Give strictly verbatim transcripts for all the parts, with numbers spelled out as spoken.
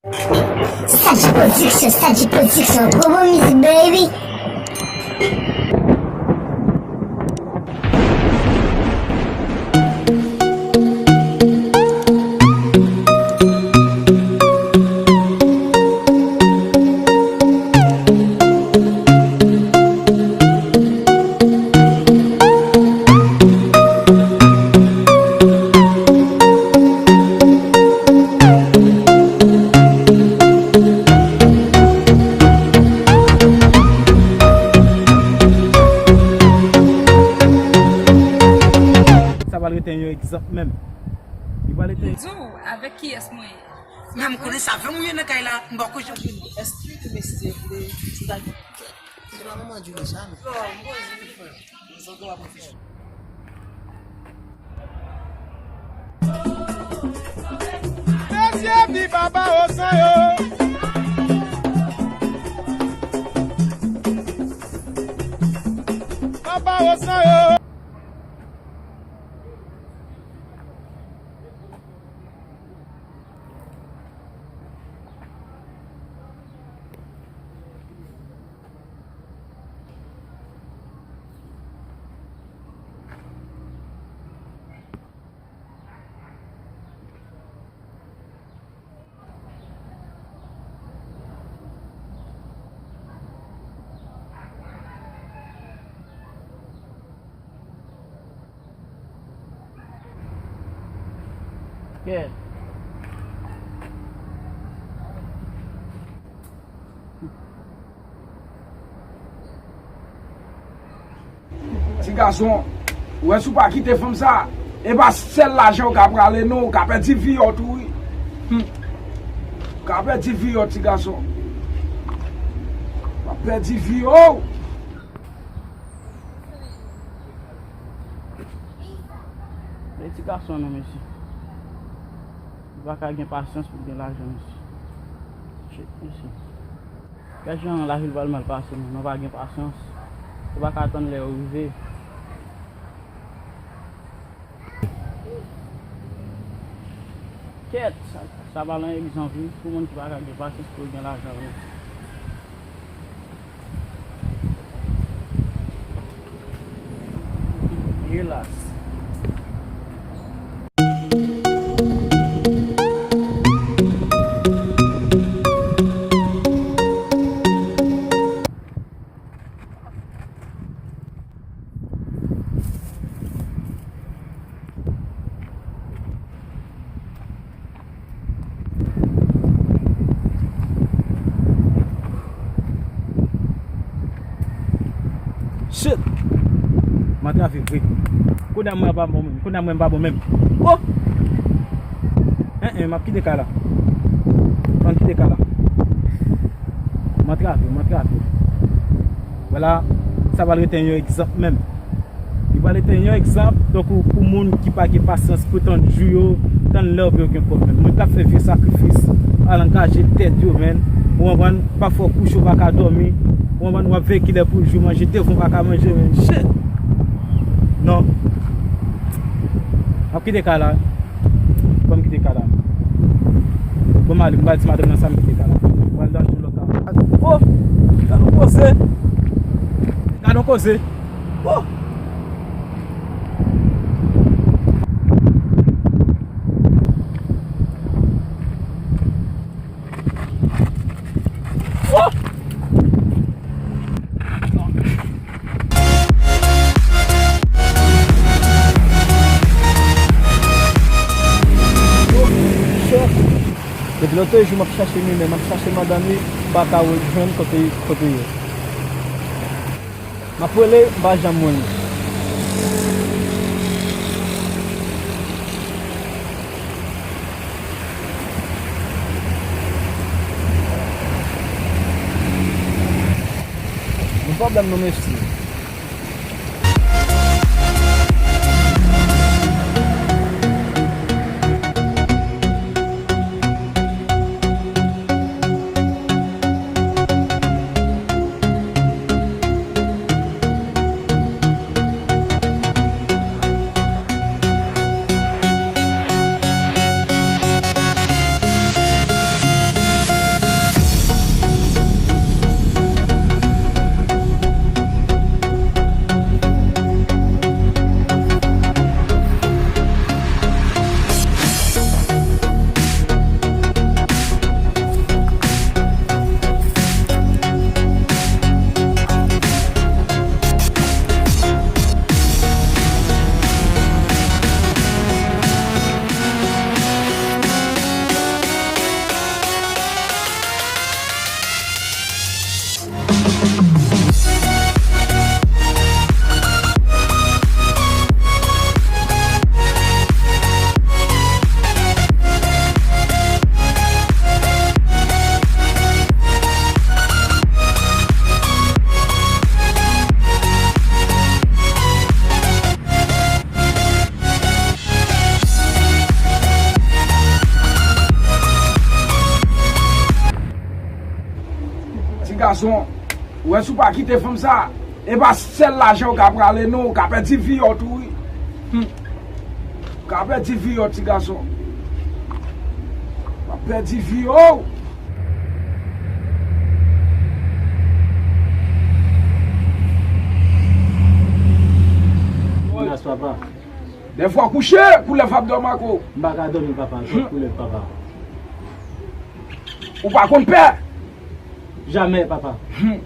Sadji Production, Sadji Production, gwo bon mizik, baby. Sa pral rete yon egzanp menm. Li pral rete. M di w avèk kiyès mwen ye. Men m konnen sa, fè mouye nan kay la, m poko jan. Èske ke mesye vle ti bagay? Se pa manman Djoulie sa, non? Mesye, vni papa osan yo. Papa osan yo. Kèt. Ti gason, ou wè si w pa kite fanm sa, e pa sèl lajan w ka prale non, ou ka pèdi vi w tou wi. Hmm. Ou ka pèdi vi w, ti gason. W ap pèdi vi w. Men ti gason non, mesye. Li pa ka gen pasyans pou l gen lajan, mesye. Shit, mesye. Gad jan lavi l pral mal pase, moun. Nou pa gen pasyans. Ou pa ka tann lè yo rive. Kèt, sa, sa pa nan egzanp, wi, pou moun ki pa ka gen pasyans pou l gen lajan, wi. Elas. Shit! M atrave vre. Kounye a mwen pa bon menm. Kounye a mwen pa bon menm. Oh! En, en, m ap kite kay la. M ap kite kay la. M atrave, m atrave. Vwala, sa pral rete yon egzanp menm. Li pral rete yon egzanp, tankou pou moun ki pa gen pasyans pou tann jou yo, tann lè yo pou yo gen kòb menm. Moun k ap fè vye sakrifis, al angaje tèt yo, menm. Ou konprann? Pafwa w kouche, w pa ka dòmi. Ou konprann? W ap veye kilè pou jou manje, devan w pa ka manje, menm. Shit! Non. M ap kite kay la. Ban m kite kay la. Bon, m ale, m pral di madanm nan sa m kite kay la. M pral achte lòt kay. Oh! Gad yon koze! Gad yon koze! Oh! Oh! Depi lòt jou, m ap chache Mime, m ap chache madanm li, m pa ka wè jwenn kote, kote l ye. M ap rele, m pa janm wè l. Gen pwoblèm non, mesye. Gason, ou wè si w pa kite fanm sa, e pa sèl lajan w ka prale non, ou ka pèdi vi w tou wi. Hmm. Ou ka pèdi vi w ti gason. Ou ka pèdi vi w. Menas papa. Dèfwa kouche, koulèv ap dòmi ak ou. M pa ka dòmi papa, twòp koulèv papa. Ou pa konn pè? Jamè papa. Hmm.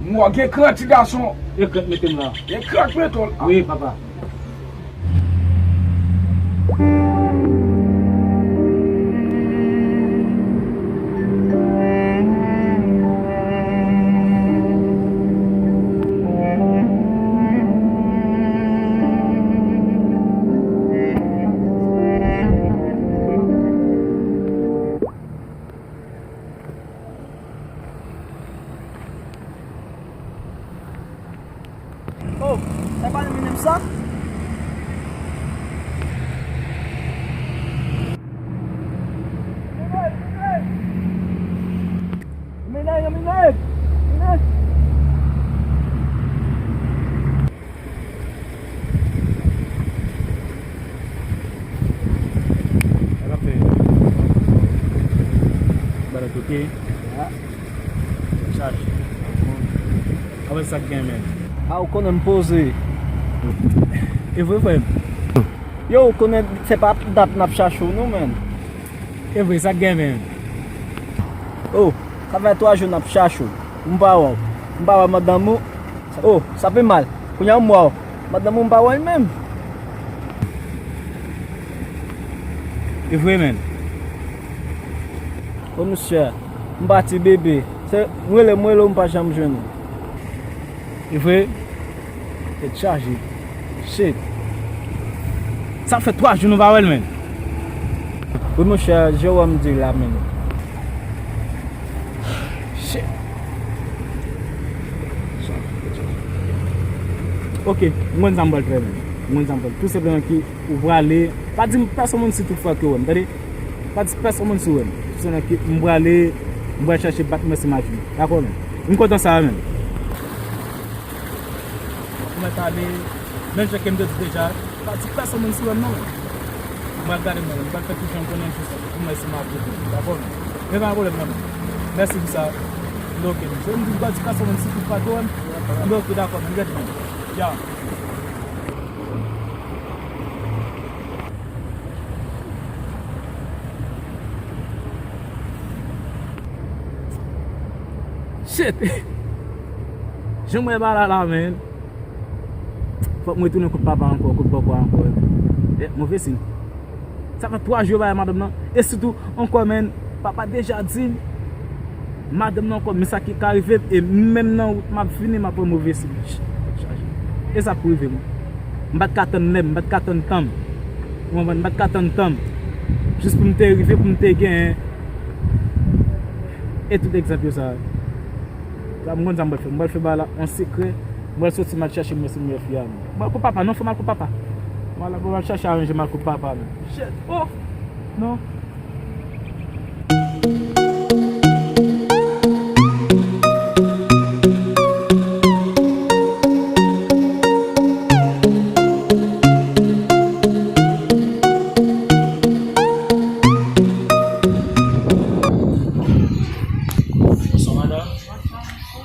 Mwen gen kran ti gason. E kran mete m la. E kran mete w la. Wi papa. Oh, sa pa li menm sa? Menaj, menaj, menaj. Sa k ap fè? Ba l kote. Ya. Chaje. Avan sa k gen, men. A, ou konnen m poze. E vre, frè m? Yo, ou konnen se pa dat n ap chache w, non, men. E vre, sa k gen, men. Oh, sa fè twa jou n ap chache w. M pa wè w. M pa wè madanm ou. Oh, sa pi mal. Kounye a m wè w. Madanm ou m pa wè l menm. E vre, men. Oh, monchè. M pati bebe. Se m rele, m rele w, m pa janm jwenn ou. E vre? Tèt chaje. Shit. Sa fè twa jou nou pa wè l, men. Wi, monchè, Jewòm di la, men. Shit. Ok, m konn sa m pral fè, men. M konn sa m pral. Tou senpleman ki ou prale. Pa di m pèsonn moun si tout fwa ke w wè m, tande? Pa di pèsonn moun si w wè m. Sèlman ke m prale, m pral chache bat mwen si m a jwenn. Dakò, men. M kontan sa, men. Ou mèt ale, menm jan ke m te di deja, pa di pèsonn moun si w wè m non. Mwen ap gade mwen, mwen pral fè tout jan m konnen jis pou mwen si m ap jwenn. Dakò, men. Men pa gen pwoblèm non. Mèsi pou sa. M oke, men. Se m di m pa di pèsonn moun si tout fwa ke w wè m. M oke, dakò, men. M gade mwen. Ya. Shit! Jan mwen ba la la, men. Fòk mwen tounen kot papa ankò, kot bòkò ankò. E, move siy. Sa fè twa jou yo pa wè madanm nan. E sitou, ankò, men, papa deja di m, madanm nan ankò, men sa ki ka rive m, e menm nan wout m ap vini, m ap wè move siy. E sa k pou rive m. M pa t ka tann lè m, m pa t ka tann tan m. Ou konprann? M pa t ka tann tan m. Jis pou m te rive, pou m te genyen. E tout egzanp yo sa. La, m konn sa m pral fè. M pral fè bagay la an sekrè. M pral soti, m al chache mwen si m wè fi a, men. M pral kot papa, non, fò m al kot papa. M al, m al chache aranje m al kot papa, men. Shit, oh! Non. Bonswa, madanm.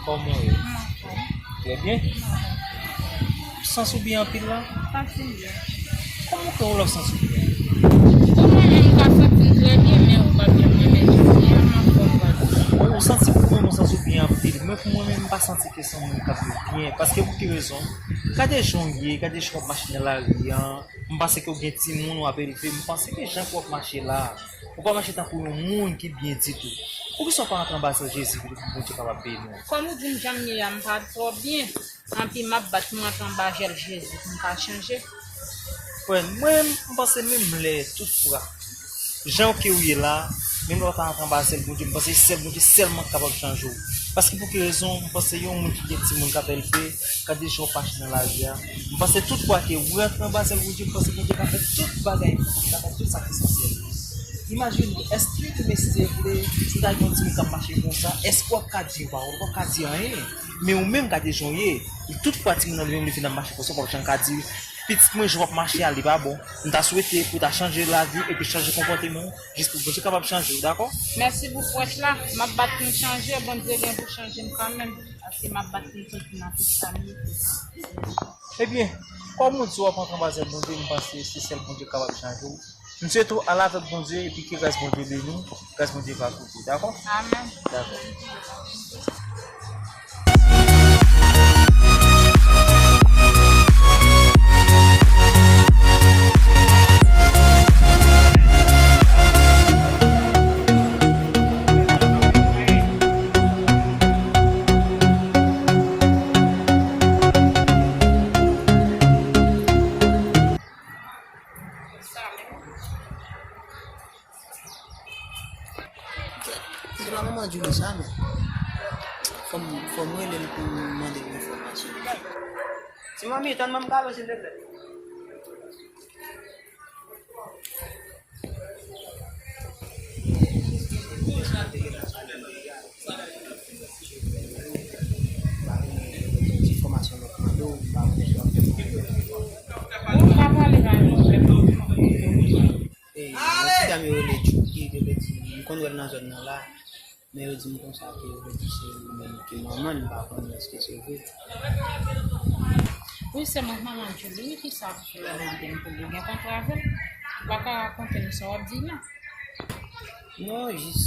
Kòman w ye? Trè byen. Ou santi w byen anpil la? Fasilman. Kòman w fè w lè w santi w byen? Bon, mwen menm, m ka santi m trè byen, men ou pa byen mwen menm, jodi a, m anfòm baz. Bon, ou santi pou mwen, ou santi w byen anpil. Men pou mwen menm, m pa santi ke se yon moun k ap viv byen. Paske pou ki rezon? Gade jan w ye, gade jan w ap mache nan lari an. M panse ke w gen timoun w ap elve. M panse ke jan ke w ap mache la, ou pa mache tankou yon moun ki byen ditou. Poukisa w pa rantre anba sèl Jezi pou Bondye kapab beni w? Kòm ou di m jan m ye a, m pa twò byen. Anpi m ap bat, m rantre anba jèl Jezi pou m ka chanje. Frè m, mwen menm, m panse menm lè, toutfwa, jan ke w ye la, menm lè w ta rantre anba sèl Bondye, m panse se sèl Bondye sèlman k kapab chanje w. Paske pou ki rezon? M panse yon moun ki gen timoun k ap elve, gade jan w ap mache nan lari a. M panse toutfwa ke w rantre anba sèl Bondye, m panse Bondye ka fè tout bagay pou ou, li ka fè tout sa k esansyèl. Imajine w, èske demen si Dye vle, si w ta gen yon timoun k ap mache konsa, èske w ap ka di yon pawòl, w p ap ka di anyen. Men ou menm gade jan w ye. Tout fwa timoun nan li menm li vin ap mache konsa, w p ap janm ka di, pitit mwen, jan w ap mache a, li pa bon. M ta swete pou w ta chanje lavi w epi chanje konpòteman w, jis pou Bondye kapab chanje w, dakò? Mèsi pou prèch la. M ap bat pou m chanje, Bondye gen pou chanje m kanmenm. Paske m ap bat pou m soti nan tout sa m ye. Ebyen, kòm ou di w ap antre anba zèl Bondye, m panse se sèl Bondye k kapab chanje w. M swete w al avèk Bondye epi ke gras Bondye beni w, gras Bondye va kouvri w, dakò? Amèn. Dakò. Se pa manman Djoulie sa, men fò m, fò m rele l pou m mande l enfòmasyon. Ti manmi, tann mwen m galo, silvouplè. Ti enfòmasyon mwen mande w, m pa konnen si w ap fè. Ou ka pale ba nou. E, yon ti dam yo rele Djouki, yo vle di, m konn wè l nan zòn nan la, men yo di m konsa ke yo vle di se ou menm ki manman l, m pa konnen èske se vre. Wi, se mwen k manman Djoulie, wi, kisa w mande m pou li? Ou gen kontra avè l? Ou pa ka rakonte m sa w ap di la. Non, jis,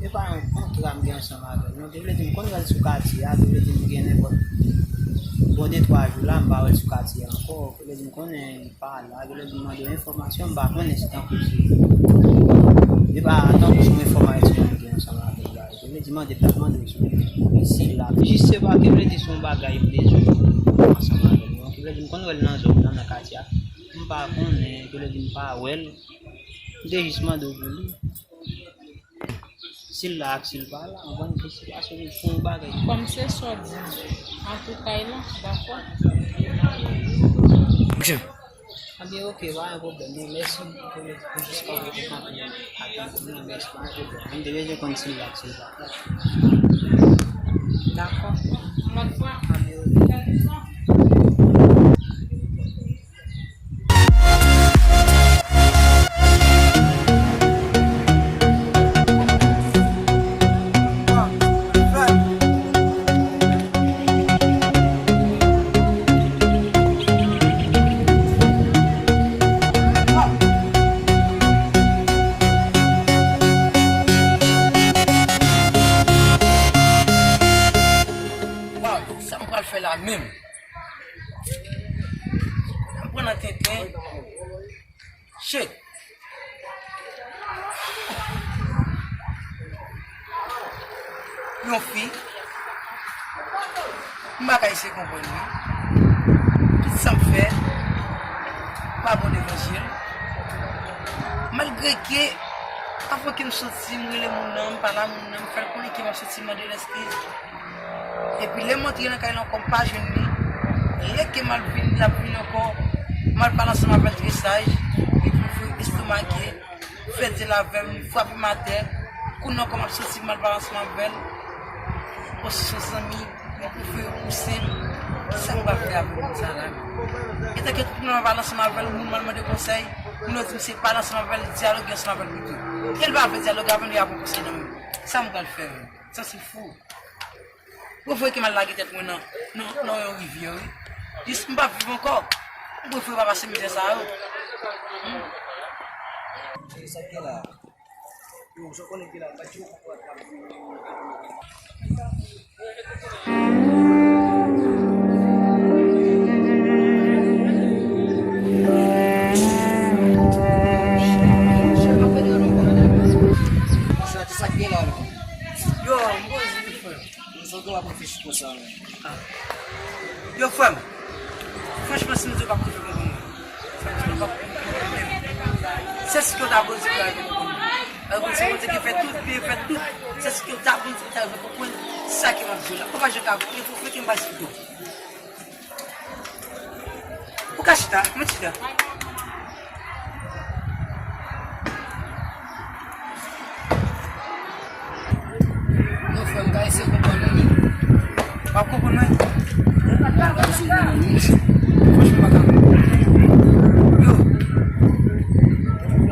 e pa yon kontra m gen ansanm avè l, non. Te vle di m konn wè l sou katye a, te vle di m gen nenpòt bon de twa jou la, m pa wè l sou katye a ankò. Te vle di m konnen li pa la, te vle di m mande w enfòmasyon, m pa konnen si tankou se, e pa tankou se yon enfòmasyon m gen ansanm avè l la. Te vle di mande, m t ap mande w si, si l la. Jis se pa, te vle di se yon bagay m bezwen ansanm avè l, non. Te vle di m konn wè l nan zòn nan, nan katye a. M pa konnen, te vle di m pa wè l. M te jis mande w pou li. Si l la ak si l pa la, anvan n fè sipasyon pou yon bagay. Kòm se sa w di, an tou kay la, dakò. Anben, oke, pa gen pwoblèm, men mèsi pou, pou jis kanpe pou kanpe ak mwen, mèsi, pa gen pwoblèm. M te bezwen konn si l la ak si l pa la. Dakò. Yon lòt fwa. Anben, oke. Waw, sa m pral fè la menm? M pran nan tenten. Shit. Yon fi. M pa ka eseye konprann li. Tout sa m fè, pa bon levanjil. Malgre ke, avan ke m soti, m rele moun nan, m pale a moun nan, m fè l konnen ke m ap soti, m mande l eskiz. Epi lè m antre nan kay la ankò, m pa jwenn li. Lè ke m al vin, l ap vin ankò, m al pale ansanm avè l, tresaj, li pwofri estomake, fè dyèl avè m, frape m atè. Kounye a ankò m ap soti, m al pale ansanm avè l. Bon, se yon zanmi, li pwofri pouse m. Kisa m pral fè avèk moun sa la? Etanke tout moun ap pale ansanm avè l, moun m al mande konsèy, moun yo di m se pale ansanm avè l, dyaloge ansanm avè l pito. E l pa vle dyaloge avè m, li pa pran konsèy nan men m. Sa m pral fè menm? Sa se fou. Ou vre ke m al lage tèt mwen nan, nan, nan yon rivyè, wi. Jis m p ap viv ankò. M prefere pa pase mizè sa yo. Hmm. Sa k gen la? Yo, sa w konnen k gen la, m pa t di w konprann. Sa, sa k gen la, non? Yo, m poze wi, frè. Mwen santi w ap reflechi konsa, men. Yo, frè m, franchman, si m di w pa konprann mwen, franchman, w pa konprann mwen menm. Se si w ta Bondye ki ta konprann mwen. Alò, se Bondye ki fè tout, ki fè tout. Se si w ta Bondye ki ta konprann sa ke m ap di w la. Ou pa janm ka konprann, fò fè ke m pa esplike w. Ou ka chita, mwen chita. Ay, se konprann mwen. W ap konprann mwen? Franchman, pa ka. Yo,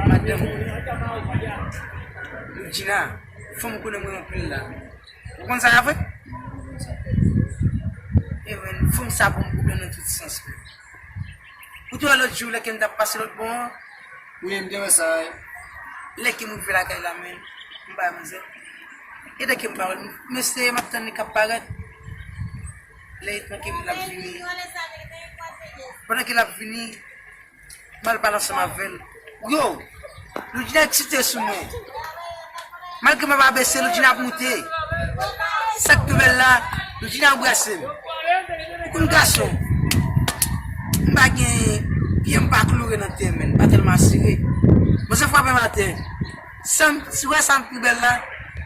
madanm. Gina, fanm ou konnen mwen anpil la. Ou konn sa a vre? E men, fanm sa pou m pwoblèm nan tout sans, men. Ou te wè lòt jou, lè ke m t ap pase lòt bò an? Wi, m te wè sa, wi. Lè ke m rive lakay la, men, m pa wè manzè. E lè ke m pa wè l, m eseye, m ap tann li k ap parèt. Lè tan ke l ap vini. Pandan ke l ap vini, m al pale ansanm avè l. Yo! Loudjina eksite sou mwen. Malgre m ap abese, Loudjina ap moute. Sa k pi bèl la, Loudjina anbrase m. Ou konn gason. M pa gen pye m pa kloure nan tè, men m pa tèlman asire. Manzè frape m atè. Sa m, si w wè sa m pi bèl la,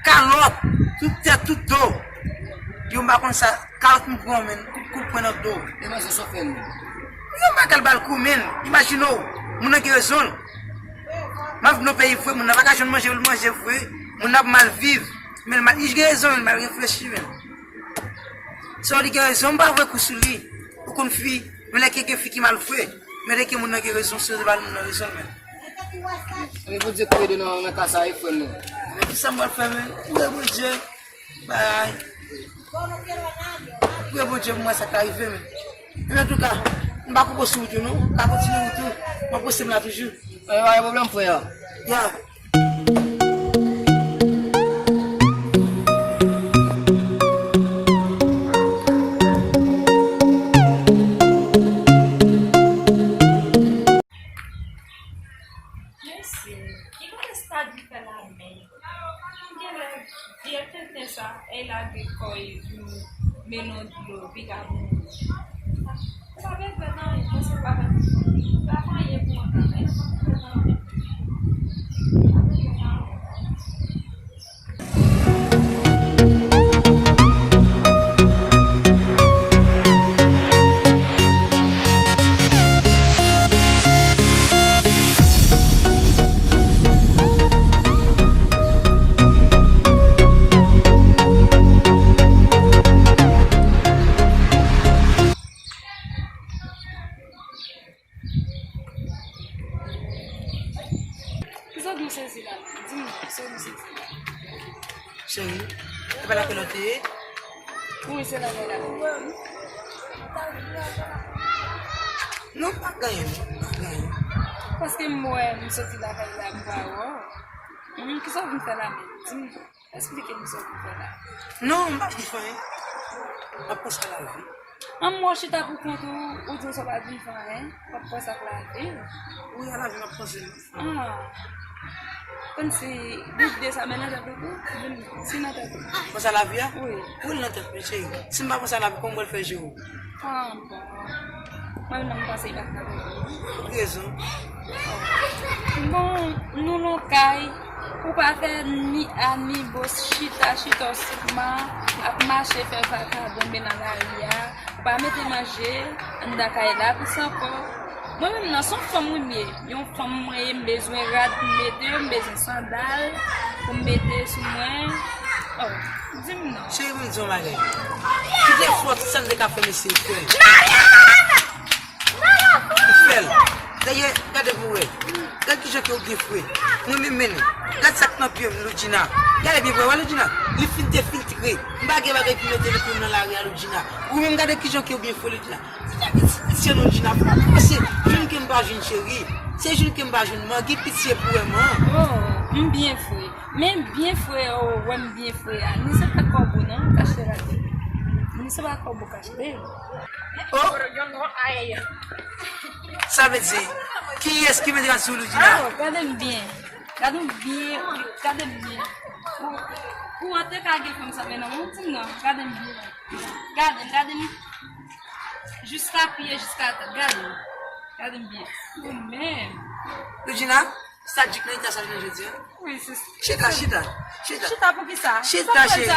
kalòt, tout tèt, tout do. Yo, m pa konn sa, kalòt m pran, men, kout, kout pwen nan do. E manzè sa w fè l menm? Yo, m pa kal ba l kou, men, imajine w, moun nan gen rezon l. M ap nan peyi vre, moun nan pa ka jwenn manje pou l manje vre, moun nan ap mal viv, men l mal, li gen rezon, men l mal reflechi, men. Sa w di gen rezon, m pa voye kou sou li. Ou konn fi, men lè ke gen fi ki mal vre, men lè ke moun nan gen rezon, se pa moun nan rezon l, men. Anben Bondye koupe de nan, nan ka sa, wi, frè m nan. Men ki sa m pral fè, men? Ou wè Bondye, bay. Ou wè Bondye, pou mwen, sa ka rive, men. Men antouka, m pa koupe w sou wout ou, non. M pa kontinye wout ou. M ap poste m la toujou. Anben, pa gen pwoblèm, frè. Ya. Mesye, ki bagay sa di fè la menm? Genlè vye tenten sa, e lage kò e vin mennen dlo, vagabon. Ou pa bezwen nan anyen, se pa, pa fè anyen pou mwen, pa fè anyen. Kisa w di w sezi la? Di m non, kisa w di w sezi la? Cheri, e pa lakay la w te ye? Wi, se lakay la. Non, pa gen anyen, non, pa gen anyen. Paske m wè m soti lakay la, m pa wè w. Hum, kisa w vin fè la menm? Di m non. Eksplike m sa w vin fè la. Non, m pa vin fè anyen. M ap panse a lavi. An, m wè w chita pou kont ou, ou di w sa w pa vin fè anyen, w ap panse ak lavi. Wi, a lavi m ap panse. Ah. Kòmsi lide sa men nan tèt ou tou, vin, si nan tèt ou. Panse a lavi a? Wi. Wi, l nan tèt mwen, cheri. Si m pa panse a lavi, kòman m pral fè jere w? Ah, bon. Mwen menm, m panse li pa t ka vini. Rezon. Bon, nou nan kay, ou pa fè ni a ni bo chita, chita w sèlman, ap mache fè vakabon nan lari a, ou pa mete manje anndan kay la, plis ankò. Mwen menm nan, se yon fanm wi m ye, yon fanm mwen ye, m bezwen rad pou m mete, m bezwen sandal pou m mete sou mwen. Oh, di m non. Cheri, pou m di yon bagay. Kite fòt, sa n te ka fè, mesye, fè l. Mariana! Ou fè l. Dayè, gade pou wè. Gad kijan ke w gen fre. Mwen menm, men, gad sa k nan pye m, Loudjina. Gade byen pou wè, wè, Loudjina. Li fin defiltre. M pa gen bagay pou mete nan pye m nan lari a, Loudjina. Ou menm, gade kijan ke w byen fre, Loudjina. Gade ti pitye, Loudjina. Fò w panse, jwenn ke m pa jwenn cheri. Se jwenn ke m pa jwenn man, gen pitye pou wè man. Oh, m byen fre. Men byen fre, oh, wè m byen fre a. Ni se pa kòbo non, kache la. Ni se pa kòbo kache. Oh! Sa vle di, kiyès ki mete rad sou Loudjina? Oh, gade m byen. Gade m byen, gade m byen. Pou, pou antre ka gen fanm sa men non, di m non, gade m byen. Gade m, gade m. Jiska pye, jiska tèt, gade m. Gade m byen. Ou menm. Loudjina? Chita dik nan eta sa jounen jodi a. Wi, se chita, chita, chita. Chita pou kisa? Chita, cheri,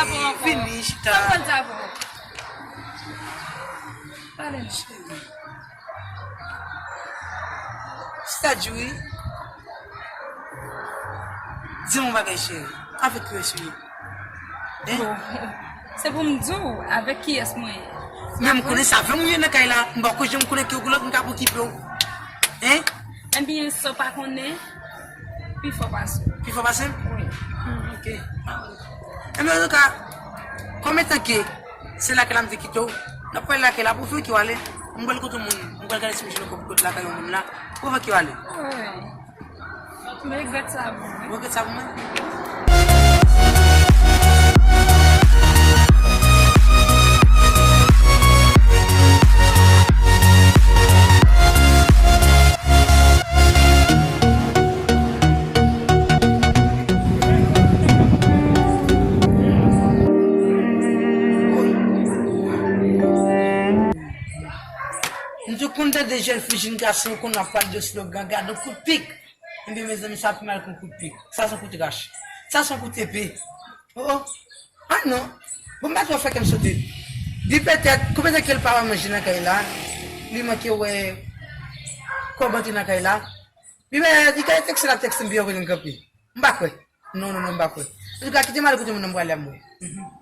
vini, chita. Sa m pral di avè w? Pale m. Cheri. Chita di wi. Di m yon bagay, cheri. Avèk respè. Hein? Bon. Se pou m di w avèk kiyès mwen ye. Men m konnen sa, fè m rive nan kay la, m pa ko janm konnen ke ou gen lòt moun k ap okipe w. Hein? Ebyen, sa w pa konnen, pi fò pase w. Pi fò pase m? Wi. Ok. Ebyen, antouka, konbyen tan ke se lakay la m te kite w? N ap pale lakay la, pou fè ki w ale. M pral kote moun, m pral gade si m jwenn yon kòb kote lakay yon moun la. Pou fè ki w ale. Wi. M regrèt sa bon. Ou regrèt sa pou mwen? M te konn tande jèn fi, jèn gason, konn ap pale de slogan, gade yon kout pik. Ebyen, mezanmi, sa pi mal ke yon kout pik. Sa se yon kout rach. Sa se yon kout epe. Oh, oh. Ah non. Bon, m pa twò fè kè m sote. Li petèt, konbyen tan ke l pa wè manje nan kay la, li manke wè kòb antre nan kay la. Li wè, li ka tekste la, tekste m pi an kote m kanpe. M pa kwè. Non, non, non, m pa kwè. Antouka, kite m ale kote moun nan, m prale a mwen.